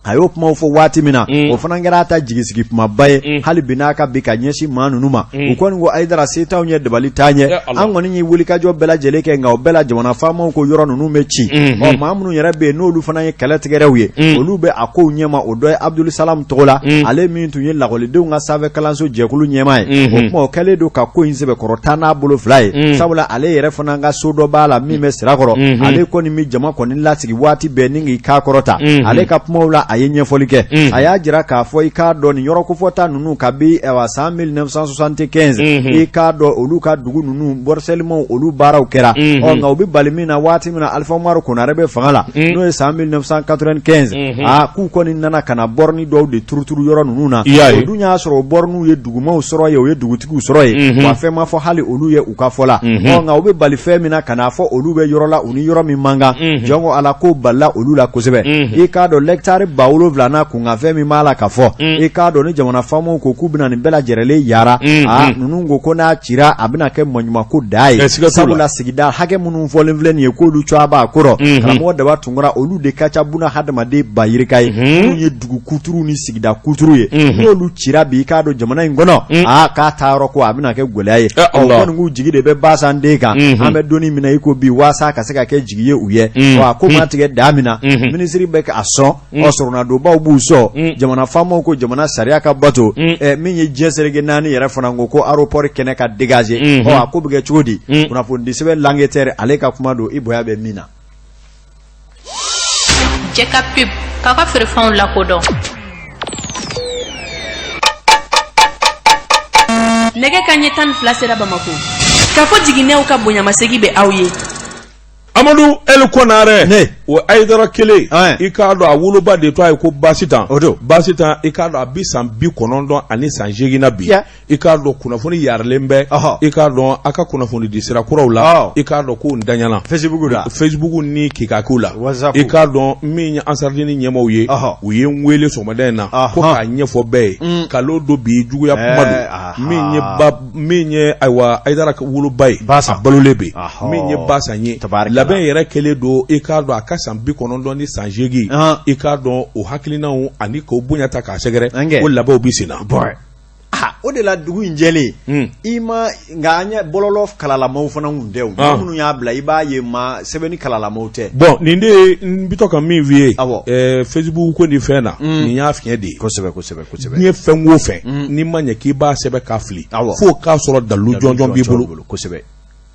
a y'o kumaw fɔ waati min na o fana kɛra a ta jigisigi kumaba ye hali bi n'a ka bi ka ɲɛsin maa ninnu ma u kɔni ko Hayidara se t'anw ye dabali t'an ɲɛ an kɔni ye wulikajɔ bɛɛ lajɛlen kɛ nka o bɛɛ la jamana faamaw ko yɔrɔ ninnu bɛ ci ɔ maa minnu yɛrɛ bɛ yen n'olu fana ye kɛlɛ tigɛrɛw ye olu bɛ a kow ɲɛma o dɔ ye Abdul Salam Togola ale min tun ye lakɔlidenw ka sanfɛ kalanso jɛkulu ɲɛmaa ye o tuma o kɛlen don ka ko in sɛbɛkɔrɔ taa n'a bolo fila ye sabula ale yɛrɛ fana ka so dɔ b'a la min bɛ Sirakɔrɔ ale kɔni bɛ jama kɔni lasigi waati bɛɛ ni k'i kan kɔrɔta ale ka kumaw la a ye ɲɛfɔli kɛ a y'a jira k'a fɔ i k'a dɔn nin yɔrɔ kofɔta ninnu kabi san 1975 i k'a dɔn olu ka dugu ninnu morcellement olu baaraw kɛra ɔ nka u bɛ bali min na waati min na Alifa Umaru Konare bɛ fanga la n'o ye san 1995 aa k'u kɔni nana ka na borne dɔw de turuturu yɔrɔ ninnu na o dun y'a sɔrɔ o bornew ye dugumaw sɔrɔ ye o ye dugutigiw sɔrɔ ye wa fɛn ma fɔ hali olu ye u ka fɔ la ɔ nka u bɛ bali fɛn min na ka n'a fɔ olu bɛ yɔrɔ la u ni yɔrɔ min man kan jɔn ko Ala ko balila olu la kosɛbɛ i k'a dɔn lɛtari ba 7,000 n'a kunkanfɛn min b'a la ka fɔ i k'a dɔn ni jamana faamaw ko k'u bɛna nin bɛɛ lajɛrɛlen yara aa ninnu ko ko n'a cira a bɛna kɛ maɲumanko da ye sabula sigida hakɛ minnu fɔlen filɛ nin ye k'olu cogoya b'a kɔrɔ karamɔgɔ Daba Tunkara olu de ka ca buna hadamaden ba yirika ye minnu ye dugu kuturu ni sigida kuturu ye n'olu cira bi i k'a dɔn jamana in kɔnɔ aa k'a taa yɔrɔ ko a bɛna kɛ gɛlɛya ye ɔ kɔni k'u jigi de bɛ Basan den kan an bɛ don min na i ko bi waasa ka se ka kɛ jigi ye u ye a ko maa tigɛ da min na minisiri bɛ k'a sɔn ɔ soronadonbaw b'u sɔn jamana faamaw ko jamana sariya ka bato min ye diɲɛ seleke naani yɛrɛ fana ko ko aéroport kɛnɛ ka dégager ɔ a ko bɛ kɛ cogo di kunnafonidi sɛbɛn L'Enquêteur ale ka kuma don i bonya bɛ min na Cɛ ka pub k'a ka feerefɛnw lakodɔn nɛgɛ kanɲɛ 12 sera Bamakɔ k'a fɔ jiginɛw ka bonyamasegin bɛ aw ye Amadu El Konarɛ ne o Ayidara kelen i k'a dɔn a woloba de tɔgɔ ye ko Basitan o don Basitan i k'a dɔn a bɛ san 98 na bi i k'a dɔn kunnafoni yaralen bɛ i k'a dɔn a ka kunnafoni di sira kuraw la i k'a dɔn ko daɲana Facebook la Facebook ni kikakiw la i k'a dɔn min ye Ansaridini ɲɛmaaw ye u ye n wele sɔgɔmada in na ko k'a ɲɛfɔ bɛɛ ye kalo don bi juguya kuma don min ye min ye ayiwa Ayidara woloba ye a balolen bɛ min ye Basan ye labɛn yɛrɛ kɛlen don i k'a dɔn a ka san 98 i k'a dɔn o hakilinaw ani k'o bonya ta k'a sɛgɛrɛ o labɛnw bɛ sen na o de la dugu in jɛlen i ma nka an ye bɔlɔlɔ kalalamaw fana kun tɛ o minnu y'a bila i b'a ye ma sɛbɛnni kalalamaw tɛ bon nin de ye n bɛ to ka min f'i ye awɔ Facebook ko ni fɛn na nin y'a fiɲɛ de ye kosɛbɛ kosɛbɛ kosɛbɛ n'i ye fɛn o fɛn n'i ma ɲɛ k'i b'a sɛbɛn k'a fili f'o k'a sɔrɔ dalilu jɔnjɔn b'i bolo kosɛbɛ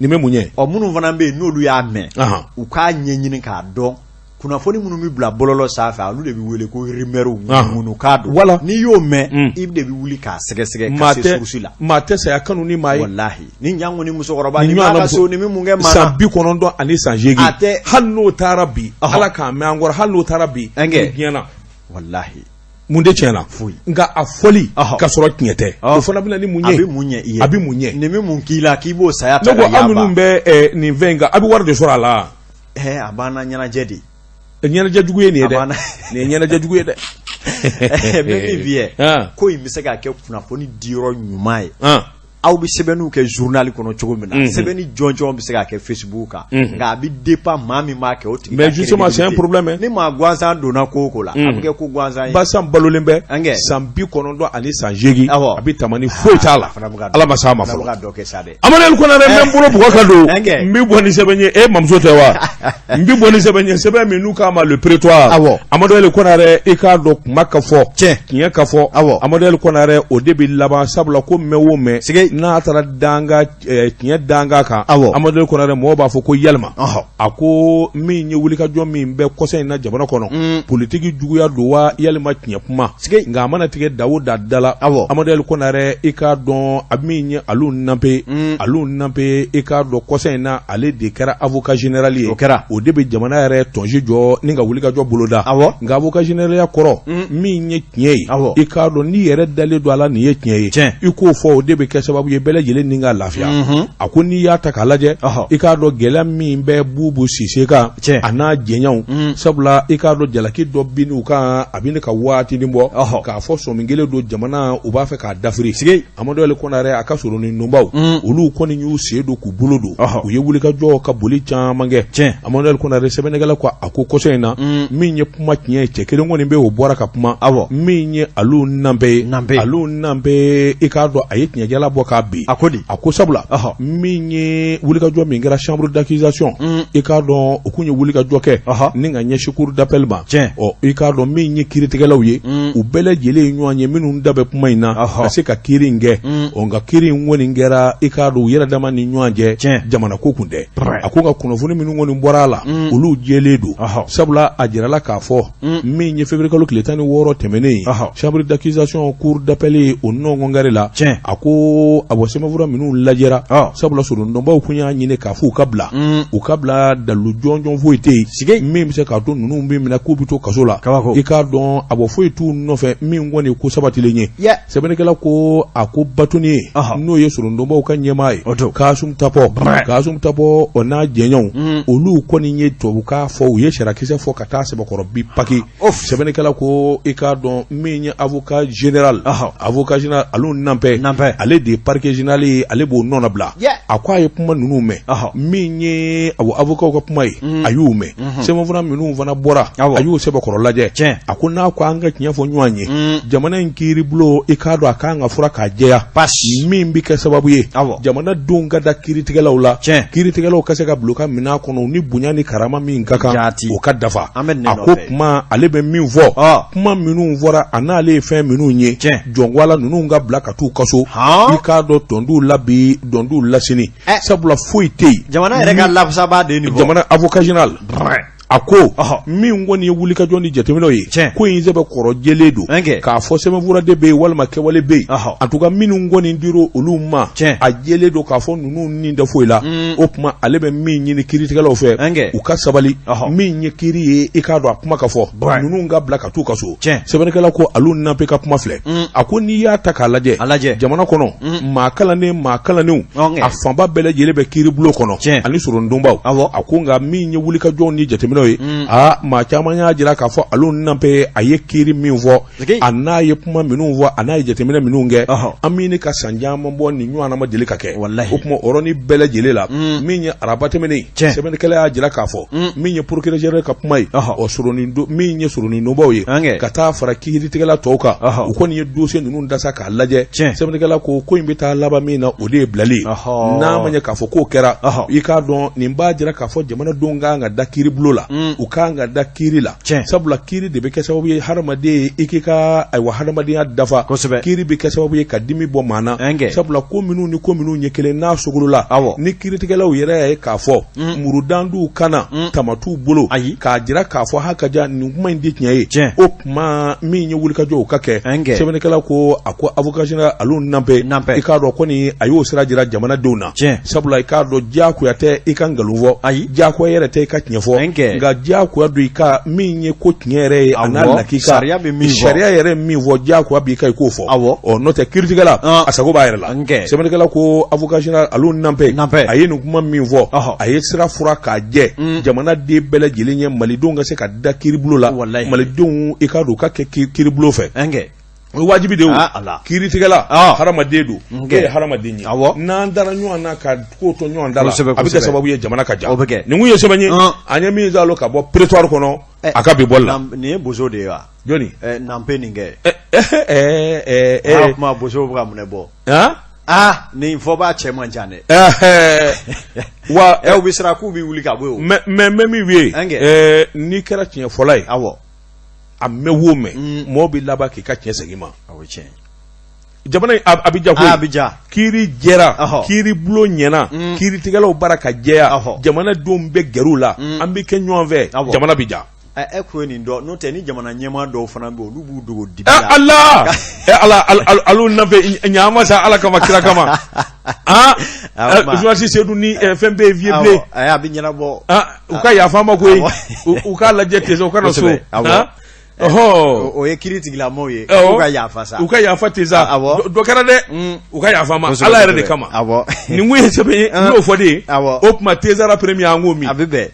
nin bɛ mun ye ɔ minnu fana bɛ yen n'olu y'a mɛn u k'a ɲɛɲini k'a dɔn kunnafoni minnu bɛ bila bɔlɔlɔ sanfɛ olu de bɛ wele ko rumeur ŋunukan don voilà n'i y'o mɛn i de bɛ wuli k'a sɛgɛsɛgɛ ka se source la maa tɛ saya kanu ni maa ye walahi ni jango ni musokɔrɔba ni b'a ka so ni bɛ mun kɛ maa na san 98 a tɛ hali n'o taara bi Ala k'a mɛn an kɔrɔ hali n'o taara bi diɲɛ na walahi mun de tiɲɛna foyi nka a fɔli ka sɔrɔ tiɲɛ tɛ o fana bɛ na ni mun ye a bɛ mun ɲɛ i ye a bɛ mun ɲɛ nin bɛ mun k'i la k'i b'o saya ta ne ko aw minnu bɛ nin fɛn in kan a bɛ wari de sɔrɔ a la a banna ɲɛnajɛ de ɲɛnajɛ jugu ye nin ye dɛ nin ye ɲɛnajɛ jugu ye dɛ n bɛ min f'i ye ko in bɛ se ka kɛ kunnafoni diyɔrɔ ɲuman ye aw bɛ sɛbɛnniw kɛ journal kɔnɔ cogo min na sɛbɛnni jɔnjɔn bɛ se ka kɛ Facebook kan nka a bɛ dépend maa min b'a kɛ o tigi mais justement c'est un problème ni maa gansan donna ko o ko la a bɛ kɛ ko gansan ye Basan balolen bɛ san 98 a bɛ tamani foyi t'a la Ala ma s'a ma fɔlɔ dɔ kɛ sa dɛ Amadu El Konarɛ n bɛ n bolo bugɔ ka don n bɛ bɔ ni sɛbɛn ye e mamuso tɛ wa n bɛ bɔ ni sɛbɛn ye sɛbɛn min n'u k'a ma le prétoire awɔ Amadu El Konarɛ i k'a dɔn kuma ka fɔ tiɲɛ tiɲɛ ka fɔ awɔ Amadu El Konarɛ o de bɛ laban sabula ko mɛn o mɛn sigi n'a taara danga tiɲɛ danga kan awɔ Amadu El Konarɛ mɔgɔw b'a fɔ ko yalima ɔhɔ a ko min ye wulikajɔ min bɛ kɔsa in na jamana kɔnɔ politiki juguya don wa yalima tiɲɛ kuma sigi nka a mana tigɛ da o da da la awɔ Amadu El Konarɛ i k'a dɔn a min ye Alu Nanpe Alu Nanpe i k'a dɔn kɔsa in na ale de kɛra avocat général ye o kɛra o de bɛ jamana yɛrɛ tɔnsi jɔ ni ka wulikajɔ boloda awɔ nka avocat général ya kɔrɔ min ye tiɲɛ ye awɔ i k'a dɔn n'i yɛrɛ dalen don a la nin ye tiɲɛ ye tiɲɛ i k'o fɔ o de bɛ kɛ sababu ye bɛɛ lajɛlen ni ka lafiya a ko n'i y'a ta k'a lajɛ i k'a dɔn gɛlɛya min bɛ Bubu Sise kan a n'a jɛɲɔgɔnw sabula i k'a dɔn jalaki dɔ binn'u kan a bɛ ka waatinin bɔ k'a fɔ sɔmi kelen don jamana u b'a fɛ k'a dafiri sigi Amadu El Konarɛ a ka soronadonbaw olu kɔni y'u sen don k'u bolo don u ye wulikajɔ ka boli caman kɛ tiɲɛ Amadu El Konarɛ sɛbɛnnikɛla ko a ko kɔsa in na min ye kuma tiɲɛ ye cɛ kelen kɔni bɛ o bɔra ka kuma awɔ min ye Alu Nanpe ye Nanpe Alu Nanpe i k'a dɔn a ye tiɲɛjala bɔ k'a bin a ko di a ko sabula min ye wulikajɔ min kɛra chambre d'accusation i k'a dɔn u kun ye wulikajɔ kɛ ni ka ɲɛsin cour d'appel ma tiɲɛ ɔ i k'a dɔn min ye kiiritigɛlaw ye u bɛɛ lajɛlen ye ɲɔgɔn ye minnu da bɛ kuma in na ka se ka kiiri in kɛ ɔ nka kiiri in kɔni kɛra i k'a dɔn u yɛrɛ dama ni ɲɔgɔn cɛ tiɲɛ jamana ko kun tɛ a ko nka kunnafoni minnu kɔni bɔra a la olu jɛlen don sabula a jirala k'a fɔ min ye février kalo tile 16 tɛmɛnen ye chambre d'accusation cour d'appel o nɔgɔnkari la tiɲɛ a ko ko a sɛbɛnfura minnu lajɛra sabula soronadonbaw kun y'a ɲini k'a fɔ u ka bila u ka bila dalilu jɔnjɔn foyi tɛ yen sigi min bɛ se k'a to ninnu bɛ minɛ k'u bɛ to kaso la i k'a dɔn a foyi t'u nɔfɛ min kɔni ko sabatilen ye sɛbɛnnikɛla ko a ko bâtonnier n'o ye soronadonbaw ka ɲɛmaa ye Kasum Tapɔ Kasum Tapɔ o n'a jɛɲɔgɔnw olu kɔni ye tubabukan fɔ u ye sariyakisɛ fɔ ka taa sɛbɛkɔrɔ bi paki sɛbɛnnikɛla ko i k'a dɔn min ye avocat général avocat général Alou Nampé ale de ye parquet général ye ale b'o nɔnabila a ko a ye kuma ninnu mɛn min ye avocat ka kuma ye a y'u mɛn sɛbɛnfura minnu fana bɔra a y'u sɛbɛkɔrɔ lajɛ a ko n'a ko an ka tiɲɛ fɔ ɲɔgɔn ye jamana in kiiribulon i k'a dɔn a kan ka furan k'a jɛya min bɛ kɛ sababu ye jamanadenw ka da kiiritigɛlaw la kiiritigɛlaw ka se ka bila u ka minɛn kɔnɔ ni bonya ni karama min ka kan o ka dafa a ko kuma ale bɛ min fɔ kuma minnu fɔra a n'ale ye fɛn minnu ye jɔnwala ninnu ka bila ka t'u kaso i k'a dɔn dɔn t'u la bi dɔn t'u la sini sabula foyi tɛ yen jamana yɛrɛ ka lafasabaa de ye nin fɔ jamana avocat général a ko min kɔni ye wulikajɔ ni jateminɛw ye ko in sɛbɛ kɔrɔ jɛlen don k'a fɔ sɛbɛnfura de bɛ yen walima kɛwale bɛ yen en tout cas minnu kɔni dira olu ma a jɛlen don k'a fɔ ninnu ni tɛ foyi la o tuma ale bɛ min ɲini kiiritigɛlaw fɛ u ka sabali min ye kiiri ye i k'a dɔn a kuma ka fɔ ninnu ka bila ka t'u ka so sɛbɛnnikɛla ko Alou Nampé ka kuma filɛ a ko n'i y'a ta k'a lajɛ jamana kɔnɔ maa kalannen maa kalannenw a fanba bɛɛ lajɛlen bɛ kiiribulon kɔnɔ ani soronadonbaw a ko nka min ye wulikajɔw ni jateminɛw ye aa maa caman y'a jira k'a fɔ Alou Nampé a ye kiiri min fɔ a n'a ye kuma minnu fɔ a n'a ye jateminɛ minnu kɛ an min ka san caman bɔ nin ɲɔgɔnna ma deli ka kɛ o tuma yɔrɔnin bɛɛ lajɛlen la min ye araba tɛmɛnen sɛbɛnnikɛla y'a jira k'a fɔ min ye procureur général ka kuma ye o min ye soronadonbaw ye ka taa fara kiiritigɛla tɔw kan u kɔni ye dossier ninnu dasa k'a lajɛ sɛbɛnnikɛla ko ko in bɛ taa laban min na o de ye bilali ye n'a ma ɲɛ k'a fɔ k'o kɛra i k'a dɔn nin b'a jira k'a fɔ jamanadenw ka kan ka da kiiribulon la u ka kan ka da kiiri la sabula kiiri de bɛ kɛ sababu ye hadamaden ye i k'i ka ayiwa hadamadenya dafa kosɛbɛ kiiri bɛ kɛ sababu ye ka dimi bɔ maa na sabula ko minnu ni ko minnu ye kelen n'a sogolola ni kiiritigɛlaw yɛrɛ y'a ye k'a fɔ murudan t'u kan na tama t'u bolo ayi k'a jira k'a fɔ ha ka ja nin kuma in tɛ tiɲɛ ye o tuma min ye wulikajɔ o ka kɛ sɛbɛnnikɛla ko a ko avocat général Alou Nampé i k'a dɔn kɔni a y'o sira jira jamanadenw na sabula i k'a dɔn diyagoya tɛ i ka nkalon fɔ ayi diyagoya yɛrɛ tɛ i ka tiɲɛ fɔ nka diyagoya don i ka min ye ko tiɲɛ yɛrɛ ye a n'a lakika sariya bɛ min fɔ sariya yɛrɛ min fɔ diyagoya b'i kan i k'o fɔ awɔ ɔ n'o tɛ kiiritigɛla a sago b'a yɛrɛ la sɛbɛnnikɛla ko avocat général Alou Nampé a ye nin kuma min fɔ a ye sira furan k'a jɛ jamanaden bɛɛ lajɛlen ye malidenw ka se ka da kiiribulon la malidenw i k'a dɔn u ka kɛ kiiribulon fɛ o ye wajibi de ye kiiritigɛla hadamaden don e ye hadamaden ye n'an dara ɲɔgɔn na ka ko to ɲɔgɔn da la a bɛ kɛ sababu ye jamana ka ja nin kun ye sɛbɛn ye an ye min zalo ka bɔ prétoire kɔnɔ a ka bi bɔli la nin ye bozo de ye wa jɔni Nampé nin kɛ aa kuma bozo bɛ ka mun bɔ aa nin fɔbaa cɛ man ca dɛ wa u bɛ siran k'u bɛ wuli ka bɔ yen mais n bɛ min f'i ye n'i kɛra tiɲɛfɔla ye awɔ a mɛn wo mɛn mɔgɔ bɛ laban k'i ka tiɲɛ segin i ma tiɲɛ jamana a bɛ ja a bɛ ja kiiri jɛra kiiri bulon ɲɛna kiiritigɛlaw bara ka jɛya jamanadenw bɛ gɛrɛ u la an bɛ kɛ ɲɔgɔn fɛ jamana bɛ ja e ko nin dɔn n'o tɛ ni jamana ɲɛmaa dɔw fana bɛ olu b'u dogo dibi la ala ala Alou Nampé ɲama sa ala kama kira kama aa journaliste Seydou ni fɛn bɛ yen bilen a bɛ ɲɛnabɔ u ka yafa ma koyi u k'a lajɛ ten u ka na so ɔhɔ o ye kiiri tigilamɔgɔw ye u ka yafa sa u ka yafa ten sa dɔ kɛra dɛ u ka yafa ma ala yɛrɛ de kama nin kun ye sɛbɛn ye n y'o fɔ de ye o tuma Tezara premier an k'o min a bɛ bɛn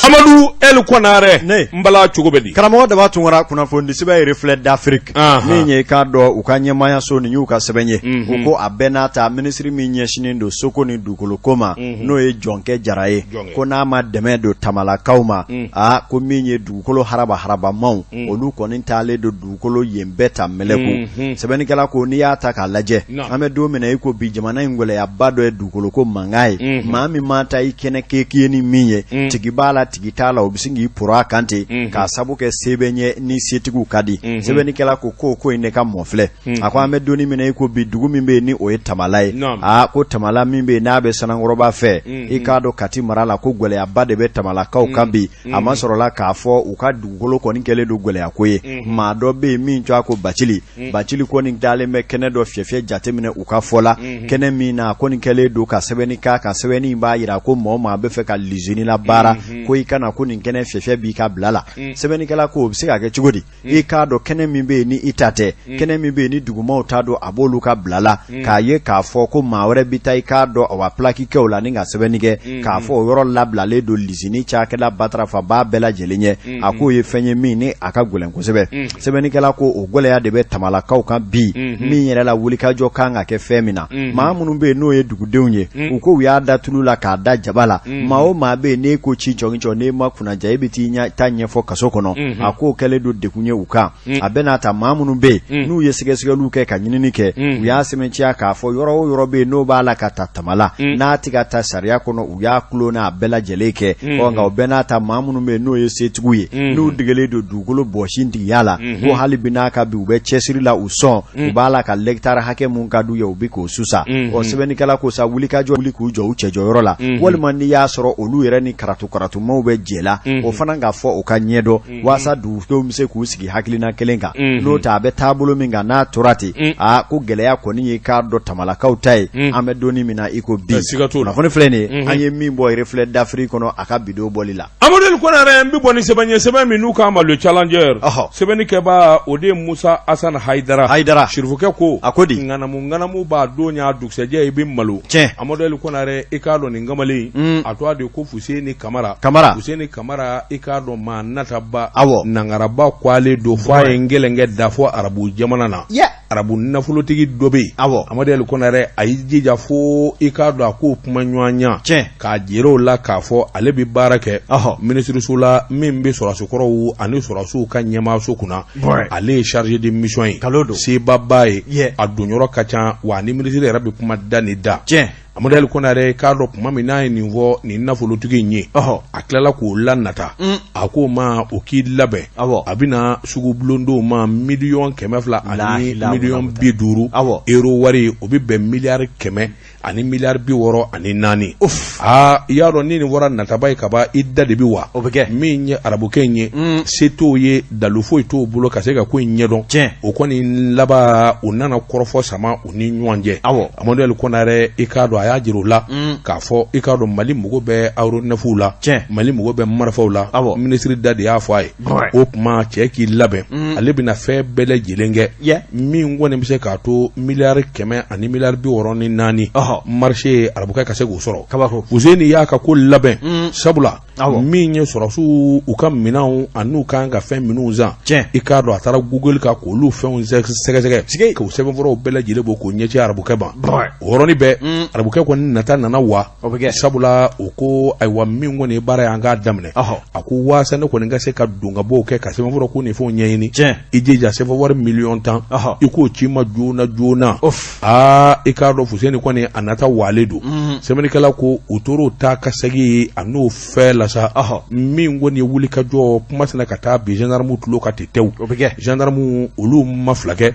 Amadu El Konaré n bala cogo bɛ di karamɔgɔ Daba Tunkara kunnafoni sɛbɛn Reflet d'Afrique min ye k'a dɔn u ka ɲɛmaayaso nin y'u ka sɛbɛn ye u ko a bɛɛ n'a ta minisiri min ɲɛsinnen don soko ni dugukolo ko ma n'o ye Jɔnkɛ Jara ye ko n'a ma dɛmɛ don tamalakaw ma aa ko min ye dugukolo haraba harabamaw olu kɔni taalen don dugukolo yen bɛɛ ta mɛlɛku sɛbɛnnikɛla ko n'i y'a ta k'a lajɛ an bɛ don min na i ko bi jamana in gɛlɛyaba dɔ ye dugukolo ko mankan ye maa min ma taa i kɛnɛ keke ni min ye tigi b'a la tigi tigi t'a la, o bɛ sin k'i poron a kan ten k'a sabu kɛ se bɛ n ye ni setigiw ka di. Sɛbɛnnikɛla ko ko ko in ne ka mɔ filɛ. A ko an bɛ donni min na i ko bi, dugu min bɛ yen ni o ye Tamala ye, aa ko Tamala min bɛ yen n'a bɛ Sanankɔrɔba fɛ, i k'a dɔn Kati mara la, ko gɛlɛyaba de bɛ Tamalakaw kan bi. A ma sɔrɔla k'a fɔ u ka dugukolo kɔni kɛlen don gɛlɛya ko ye. Maa dɔ bɛ yen min tɔgɔ ko Bacili. Bacili kɔni dalen bɛ kɛnɛ dɔ fiyɛfiyɛ jateminɛ u ka fɔ la, kɛnɛ min na a kɔni kɛlen don ka sɛbɛnni k'a kan. Sɛbɛnni in b'a jira ko maa o maa bɛ fɛ ka lizini labaara, ko i ka na, ko nin kɛnɛ fiyɛfiyɛ b'i ka bila la. Sɛbɛnnikɛla ko o bɛ se ka kɛ cogo di? I k'a dɔn kɛnɛ min bɛ yen ni i ta tɛ, kɛnɛ min bɛ yen ni dugumaw ta don, a b'olu ka bila la, k'a ye k'a fɔ ko maa wɛrɛ bɛ taa, i k'a dɔn awa pilaki kɛ o la ni ka sɛbɛnni kɛ k'a fɔ o yɔrɔ labilalen don lizini cakɛda batarafabaa bɛɛ lajɛlen ye. A k'o ye fɛn ye min ni a ka gɛlɛn kosɛbɛ. Sɛbɛnnikɛla ko o gɛlɛya de bɛ Tamalakaw kan bi, min yɛrɛ la wulikajɔ kan ka kɛ fɛn min na. Maa minnu bɛ yen n'o ye dugudenw ye, u ko u y'a da tulu la k'a da jaba la. Maa o maa bɛ yen n'e ko ci cɔngicɔ, n'e ma kunnaja, e bɛ t'i ta ɲɛfɔ kaso kɔnɔ. A k'o kɛlen don degun ye u kan. A bɛɛ n'a ta, maa minnu bɛ yen n'u ye sɛgɛsɛgɛliw kɛ ka ɲinini kɛ, u y'a sɛmɛntiya k'a fɔ yɔrɔ o yɔrɔ bɛ yen n'o b'a la ka ta Tamala, n'a tɛ ka ta sariya kɔnɔ, u y'a tulon n'a bɛɛ lajɛlen kɛ. Ɔ nka o bɛɛ n'a ta, maa minnu bɛ yen n'o ye setigiw ye, n'u degelen don dugukolo bɔsintigiya la, ko hali bi n'a ka bi u bɛ cɛsiri la, u sɔn u b'a la ka lɛgitari hakɛ mun ka d'u ye, u bɛ k'o susa. Ɔ sɛbɛnnikɛla ko sa, wulikajɔ wuli k'u jɔ u cɛjɔyɔrɔ la, walima n'i y'a sɔrɔ olu yɛrɛ ni karatu karatumaw bɛ jɛ la, o fana ka fɔ u ka ɲɛdɔn, waasa dugudenw bɛ se k'u sigi hakilina kelen kan. N'o tɛ, a bɛ taabolo min kan, n'a tora ten, aa ko gɛlɛya kɔni ye k'a dɔn Tamalakaw ta ye. An bɛ donni min na i ko bi, kunnafoni filɛ nin ye, an ye min bɔ Reflet d'Afrique kɔnɔ a ka bidon bɔli la. Amadu El Konare, n bɛ bɔ ni sɛbɛn ye, sɛbɛn min n'u k'a ma Le Challenger. Sɛbɛnni kɛbaa o de ye Musa Asan Hayidara. Hayidara. Sirifukɛ ko. A ko di? Ŋanamu ŋanamu b'a don y'a dugusɛjɛ i bɛ malo. Tiɲɛ. Amadu El Konare, i k'a dɔn nin kamalen in, a tɔgɔ de ko Fuseni Kamara. Kamara. Fuseni Kamara, i k'a dɔn maa nataba. Awɔ. Nangaraba kwalen don fo a ye ngɛlɛnkɛ da fo arabu jamana na. Yɛ. Arabu nafolotigi dɔ bɛ yen. Awɔ. Amadu El Konare, a y'i jija fo i k'a dɔn a k'o kuma ɲɔgɔnya. Tiɲɛ. K'a jira o la k'a fɔ ale bɛ baara kɛ. Ɔhɔ. Minisiriso la min bɛ sɔrɔdasikɔrɔw ani sɔrɔdasiw ka ɲɛmaaso kunna. Ale ye chargé de mission ye. Nkalon don. Seba b'a ye. Yɛ. A donyɔrɔ ka ca wa ni minisiri yɛrɛ bɛ kuma da ni da. Tiɲɛ. Amadu El Konare, k'a dɔn tuma min n'a ye nin fɔ nin nafolotigi in ye, ɔhɔ, a tilala k'o lanata. A k'o ma o k'i labɛn, awɔ, a bɛna sugubulon d'o ma 200,000,000 ani 50,000,000, awɔ, euro wari, o bɛ bɛn 100 ani 64 miliyari. Aa, i y'a dɔn ni nin fɔra nataba ye kaban, i da de bɛ wa. O bɛ kɛ. Min ye arabukɛ in ye, se t'o ye, dalu foyi t'o bolo ka se ka ko in ɲɛdɔn. Tiɲɛ. O kɔni laban, u nana kɔrɔfɔ sama u ni ɲɔgɔn cɛ. Awɔ. Amadu El Konare, i k'a dɔn a y'a jira u la k'a fɔ i k'a dɔn Mali mago bɛ aéronefw la. Tiɲɛ. Mali mago bɛ marifaw la. Awɔ. Minisiri da de y'a fɔ a ye. O tuma cɛ k'i labɛn, ale bɛna fɛn bɛɛ lajɛlen kɛ min kɔni bɛ se k'a to 100 ani 64 miliyari marché arabukɛ ka se k'o sɔrɔ. Kabako. Fuseni y'a ka ko labɛn, sabula min ye sɔrɔdasiw u ka minɛnw an'u kan ka fɛn minnu san, i k'a dɔn a taara Google kan k'olu fɛnw sɛgɛsɛgɛ, k'u sɛbɛnfuraw bɛɛ lajɛlen bɔ k'o ɲɛci arabukɛ ma. O yɔrɔnin bɛɛ, arabukɛ kɔni nata nana wa. O bɛ kɛ. Sabula o ko ayiwa, min kɔni ye baara ye, an k'a daminɛ. A ko waasa ne kɔni ka se ka don ka bɔw kɛ ka sɛbɛnfura ko ni fɛnw ɲɛɲini, i jija sefa wari 10,000,000, i k'o ci n ma joona joona. Aa, i k'a dɔn Fuseni kɔni a nata walen don. Sɛbɛnnikɛla ko u tor'o ta ka segin a n'o fɛn la sa, min kɔni ye wuli ka jɔ kuma sina ka taa bin gendarme tulo kan ten tewu. O bɛ kɛ. Gendarme olu ma fila kɛ,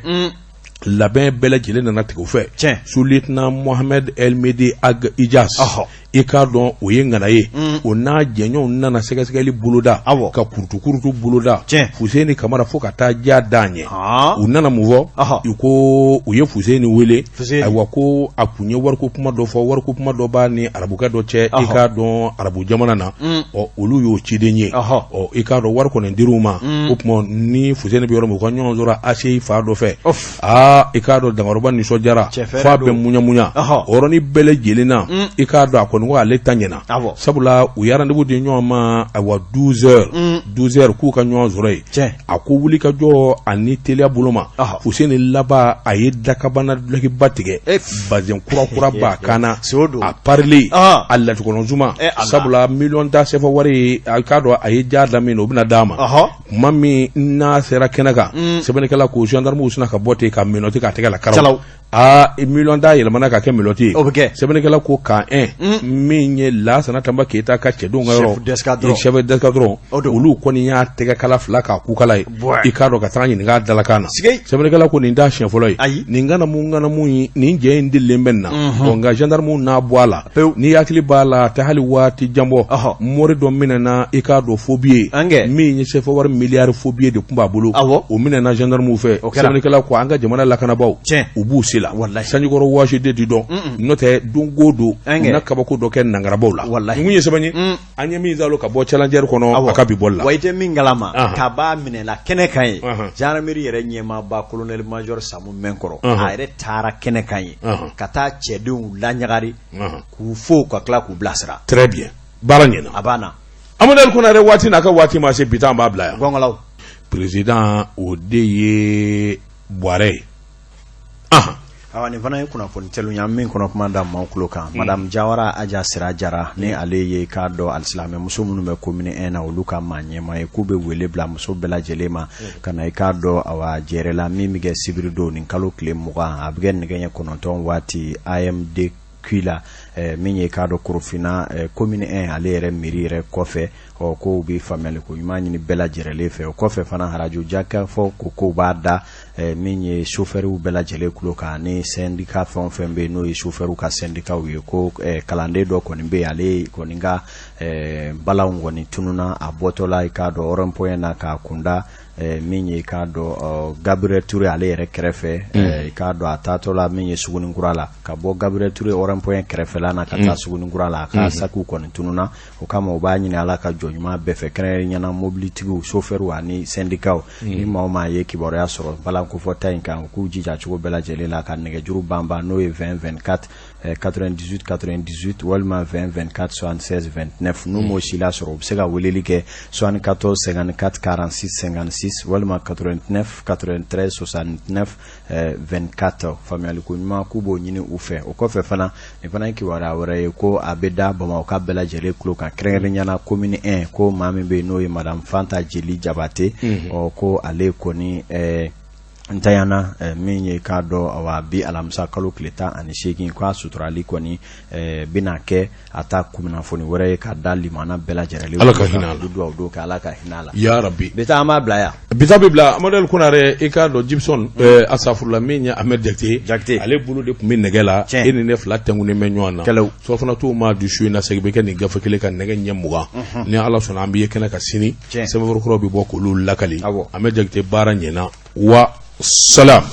labɛn bɛɛ lajɛlen nana tigɛ u fɛ. Tiɲɛ. Sous-lieutenant Mohamed El Mehdi Ag Ijaz, i k'a dɔn o ye ŋana ye, o n'a jɛɲɔgɔnw nana sɛgɛsɛgɛli boloda, ka kurutukurutu boloda Fuseni Kamara fo ka taa ja d'a ɲɛ. U nana mun fɔ? U ko u ye Fuseni wele, ayiwa, ko a kun ye wariko kuma dɔ fɔ, wariko kuma dɔ b'a ni arabukɛ dɔ cɛ, i k'a dɔn arabu jamana na. Ɔ olu y'o ciden ye. Ɔ i k'a dɔn wari kɔni dir'u ma. O tuma ni Fuseni bɛ yɔrɔ min, u ka ɲɔgɔn sɔrɔ ACI fan dɔ fɛ. Aa, i k'a dɔn Dankɔrɔba nisɔndiyara f'a bɛ muɲamuɲa. O yɔrɔnin bɛɛ lajɛlen na, i k'a dɔn a kɔni ko ale ta ɲɛna, sabula u ye rendez-vous di ɲɔgɔn ma, ayiwa, 12 heures, 12 heures, k'u ka ɲɔgɔn sɔrɔ yen. A ko wuli ka jɔ ani teliya bolo ma, Fuseni laban a ye dakabana dulɔkiba tigɛ, bazɛn kura kura b'a kan na, a parilen, a latikɔlɔn suma, sabula 10,000,000 sefa wari, a k'a dɔn a ye ja da min o bɛna d'a ma. Tuma min n'a sera kɛnɛ kan, sɛbɛnnikɛla ko gendarmew sina ka bɔ ten ka menottes k'a tɛgɛ la karaw. Aa, 10,000,000 yɛlɛmana ka kɛ menottes ye. O bɛ kɛ. Sɛbɛnnikɛla ko camp 1. Min ye Lasana Tanba Keyita ka cɛdenw ka yɔrɔ, chef d'escadron, olu kɔni y'a tɛgɛ kala fila k'a kukala ye, i k'a dɔn, ka taga ɲininka a dalakan na. Sɛbɛnnikɛla ko nin t'a siɲɛ fɔlɔ ye, nin ŋanamu ŋanamu, nin jɛ in delilen bɛ nin na. Ɔ, nka gendarmew n'a bɔ a la, n'i hakili b'a la, a tɛ hali waati jan bɔ, mori dɔ minɛna, i k'a dɔn, faux billet, min ye CFA wari miliyari faux billet de tun b'a bolo, o minɛna gendarmew fɛ. Sɛbɛnnikɛla ko an ka jamana lakanabaaw, u b'u se la, sanjikɔrɔ wɔsi de di dɔn, n'o tɛ don o don u na kabako dɔ kɛ nangarabaw la. Nin kun ye sɛbɛn ye an ye min zalo ka bɔ Challenger kɔnɔ a ka bi bɔli la. Wa i tɛ min kalama, k'a minɛla kɛnɛ kan ye, gendarmerie yɛrɛ ɲɛmaaba colonel major Samu Mɛnkɔrɔ, a yɛrɛ taara kɛnɛ kan ye ka taa cɛdenw laɲagari, k'u fo, ka tila k'u bilasira. Très bien, baara ɲɛna. A banna. Amadu Konare, waati n'a ka waati ma se, bi ta an b'a bila yan. Gɔngɔlaw. Président, o de ye Buwarɛ ye. Awa, nin fana ye kunnafoni teliw ye, an min kɔnɔ kuma da maaw tulo kan. Madame Jawara Aja Sira Jara, ni ale ye k'a dɔn alisilamɛmuso minnu bɛ commune 1 na, olu ka maa ɲɛmaa ye, k'u bɛ wele bila muso bɛɛ lajɛlen ma ka na, i k'a dɔn, awa, jɛrɛ la min bɛ kɛ sibiri don nin kalo tile 20, a bɛ kɛ nɛgɛ ɲɛ 9 waati AMDQ la, min ye k'a dɔn Korofina commune 1, ale yɛrɛ mairie yɛrɛ kɔfɛ. Ɔ, ko u bɛ faamuyali ko ɲuman ɲini bɛɛ lajɛlen fɛ. O kɔfɛ fana, arajo jakafɔ ko kow b'a da min ye sofɛriw bɛɛ lajɛlen tulo kan, ni syndicat fɛn o fɛn bɛ yen, n'o ye sofɛriw ka syndicatw ye, ko kalanden dɔ kɔni bɛ yen, ale kɔni ka balanw kɔni tununna a bɔtɔ la, i k'a dɔn, rond point na k'a kunda min ye, i k'a dɔn, Gabriel Touré ale yɛrɛ kɛrɛfɛ, i k'a dɔn, a taatɔ la min ye Suguninkura la, ka bɔ Gabriel Touré rond point kɛrɛfɛla na ka taa Suguninkura la, a ka sakiw kɔni tununna. O kama u b'a ɲini Ala ka jɔ ɲuman bɛɛ fɛ, kɛrɛnkɛrɛnnenya la mobilitigiw, sofɛriw ani syndicatw, ni maa o maa ye kibaruya sɔrɔ balankofɔta in kan, u k'u jija cogo bɛɛ lajɛlen la ka nɛgɛjuru banban, n'o ye 20 24 98 98 walima 20 24 76 29. N'u m'o si lasɔrɔ, u bɛ se ka weleli kɛ 74 54 46 56 walima 89 93 69 24. Faamuyali ko ɲuman, k'u b'o ɲini u fɛ. O kɔfɛ fana, nin fana ye kibaruya wɛrɛ ye, ko a bɛ da Bamakɔ bɛɛ lajɛlen tulo kan, kɛrɛnkɛrɛnnenya la commune 1, ko maa min bɛ yen, n'o ye madame Fanta Jeli Jabate, ɔ, ko ale kɔni ntanyana, min ye k'a dɔn, awa, bi alamisa kalo tile 18, k'a suturali kɔni bɛna kɛ a ta kunnafoni wɛrɛ ye ka da limana bɛɛ lajɛlen. Ala ka hinɛ a la. Dugawu don kɛ, Ala ka hinɛ a la. Ya rabi. Bi taa, an b'a bila yan. Bi ta bɛ bila. Amadu Konare, i k'a dɔn, Gibson, asafurula, min ye Ahmed Jakite. Jakite. Ale bolo de tun bɛ nɛgɛ la. E ni ne fila tɛnkunnen bɛ ɲɔgɔn na. Kɛlɛw. Surafana t'o ma du su in na, segin bɛ kɛ nin gafe kelen kan nɛgɛ ɲɛ 20. Ni Ala sɔnna, an bɛ ye kɛnɛ kan sini. Sɛbɛnfura kuraw bɛ bɔ k'olu lakali. Ahmed Jakite, baara ɲɛna wa salam.